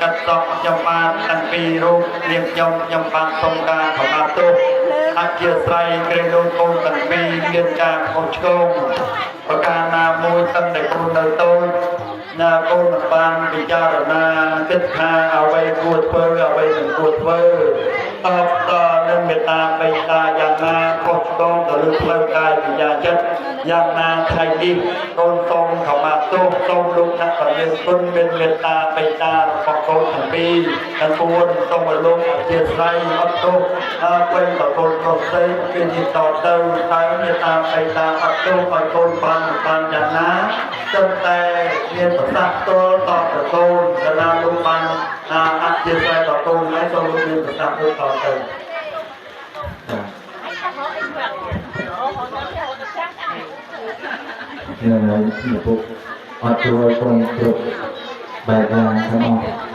កាត់សក់ខ្ញុំបានតាំងពីរូបនាងខ្ញុំខ្ញុំបានសូមការខមាទោសអធិស្ឋានក្រែងលោកកូនទាំងពីរមានការខុសឆ្គងប្រការណាមួយតាំងតែកូននៅតូចណាកូនមិនបានពិចារណាគិតថាអ្វីគួរធ្វើអ្វីមិនគួរធ្វើតបតនឹងមេត្តាបិតាយ៉ាងណាខុសឆ្គងទៅលើផ្លូវកាយវិញ្ញាចិត្តយ៉ាងណាថ្ងៃនេះកូនសូមខមាទោសសូមលោកអ្នកប្រមានគុណមានមេត្តាបិតារបស់កូនទាំងពីរទាំងពួនសូមឲ្យលោកអធិស្ឋានអត់ទោសហើយពេលបកូនប្រុសស្រីពេលនេះតទៅតែមេត្តាបិតាអត់ទោសឲ្យកូនបានបានយ៉ាងណាត្រឹមតែមានប្រសាសន៍ផ្ទាល់តទៅកូនកាលណាលោកបានអធិស្ឋានដល់កូនហើយសូមលោកមានប្រសាសន៍មួយតទៅ ខ្ញុំនៅឪពុកអត់ជួយកូនគ្រប់បែបយ៉ាងទាំងអស់។